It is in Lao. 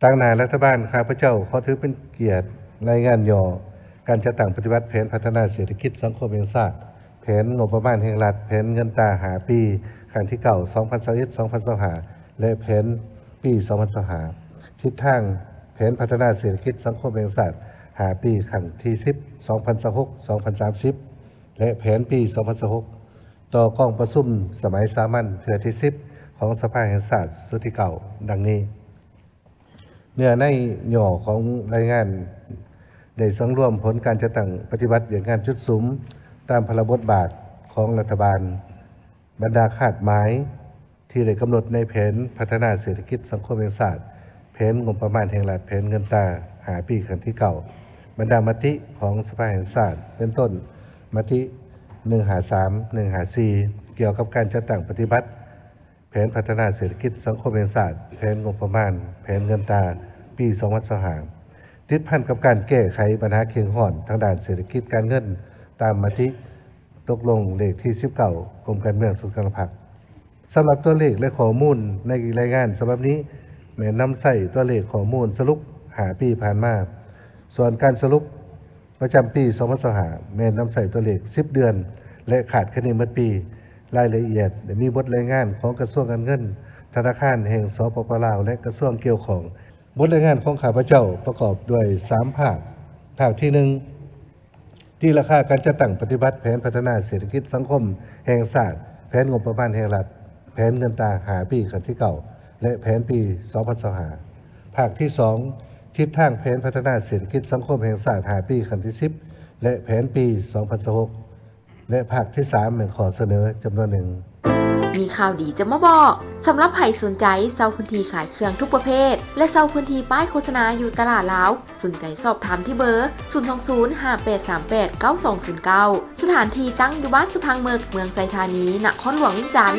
ຕາງໜ້າລັດຖະບານ ຂ້າພະເຈົ້າຂໍຖືເປັນກຽດລາຍງານຫຍໍ້ການຈັດຕັ້ງປະຕິບັດແຜນພັດທະນາເສດຖະກິດສັງຄົມແຫ່ງຊາດ, ແຜນງົບປະມານແຫ່ງລັດ, ແຜນເງິນຕາຫ້າປີ ຄັ້ງທີເກົ້າ ສອງພັນຊາວເອັດ ສອງພັນຊາວຫ້າ ແລະ ແຜນປີ ສອງພັນຊາວຫ້າ, ທິດທາງແຜນພັດທະນາເສດຖະກິດສັງຄົມແຫ່ງຊາດຫ້າປີ ຄັ້ງທີສິບ ສອງພັນຊາວຫົກ ສອງພັນສາມສິບ ແລະ ແຜນປີ ສອງພັນຊາວຫົກ ຕໍ່ກອງປະຊຸມສະໄໝສາມັນເທື່ອທີສິບ ຂອງສະພາແຫ່ງຊາດຊຸດທີເກົ້າ ດັ່ງນີ້. ເນື້ອໃນຫຍໍ້ຂອງລາຍງານໄດ້ສັງລວມຜົນການຈັດຕັ້ງປະຕິບັດວຽກງານຈຸດສຸມຕາມພາລະບົດບາດຂອງລັດຖະບານ, ບັນດາຄາດໝາຍທີ່ໄດ້ກຳນົດໃນແຜນພັດທະນາເສດຖະກິດສັງຄົມແຫ່ງຊາດ, ແຜນງົບປະມານແຫ່ງລັດ, ແຜນເງິນຕາຫ້າປີ ຄັ້ງທີເກົ້າ, ບັນດາມະຕິຂອງສະພາແຫ່ງຊາດ ເປັນຕົ້ນມະຕິ ໜຶ່ງຫ້າສາມ ໜຶ່ງຫ້າສີ່ ກ່ຽວກັບການຈັດຕັ້ງປະຕິບັດ ແຜນພັດທະນາເສດຖະກິດສັງຄົມແຫ່ງຊາດ, ແຜນງົບປະມານ, ແຜນເງິນຕາປີສອງພັນຊາວຫ້າ ຕິດພັນກັບການແກ້ໄຂບັນຫາເຄັ່ງຮ້ອນທາງດ້ານເສດຖະກິດການເງິນ ຕາມມະຕິຕົກລົງເລກທີສິບເກົ້າ ກົມການເມືອງສູນກາງພັກ. ສຳລັບຕົວເລກ ແລະ ຂໍ້ມູນໃນລາຍງານສະບັບນີ້ ແມ່ນນຳໃຊ້ຕົວເລກຂໍ້ມູນສະຫຼຸບຫ້າປີຜ່ານມາ, ສ່ວນການສະຫຼຸບ ປະຈຳປີສອງພັນຊາວຫ້າ ແມ່ນນຳໃຊ້ຕົວເລກສິບເດືອນ ແລະ ຄາດຄະເນໝົດປີ. ລາຍລະອຽດໄດ້ມີບົດລາຍງານຂອງກະຊວງການເງິນ, ທະນາຄານແຫ່ງ ສປປ ລາວ ແລະ ກະຊວງກ່ຽວຂ້ອງ. ບົດລາຍງານຂອງຂ້າພະເຈົ້າປະກອບດ້ວຍສາມພາກ. ພາກທີໜຶ່ງ ຕີລາຄາການຈັດຕັ້ງປະຕິບັດແຜນພັດທະນາເສດຖະກິດສັງຄົມແຫ່ງຊາດ, ແຜນງົບປະມານແຫ່ງລັດ, ແຜນເງິນຕາຫ້າປີ ຄັ້ງທີເກົ້າ ແລະ ແຜນປີສອງພັນຊາວຫ້າ. ພາກທີສອງ ທິດທາງແຜນພັດທະນາເສດຖະກິດສັງຄົມແຫ່ງຊາດຫ້າປີ ຄັ້ງທີສິບ ແລະ ແຜນປີສອງພັນຊາວຫົກ ແລະ ພາກທີສາມ ແມ່ນຂໍ້ສະເໜີຈຳນວນໜຶ່ງ. ມີຂ່າວດີຈະມາບອກ. ສຳລັບໃຜສົນໃຈເຊົ່າພື້ນທີ່ຂາຍເຄື່ອງທຸກປະເພດ ແລະ ເຊົ່າພື້ນທີ່ປ້າຍໂຄສະນາຢູ່ຕະຫຼາດລາວ, ສົນໃຈສອບຖາມທີ່ເບີ ສູນສອງສູນ ຫ້າແປດສາມແປດ ເກົ້າສອງສູນເກົ້າ. ສະຖານທີ່ຕັ້ງຢູ່ບ້ານສະພັງເໝິກ, ເມືອງໄຊທານີ, ນະຄອນຫຼວງວຽງຈັນ.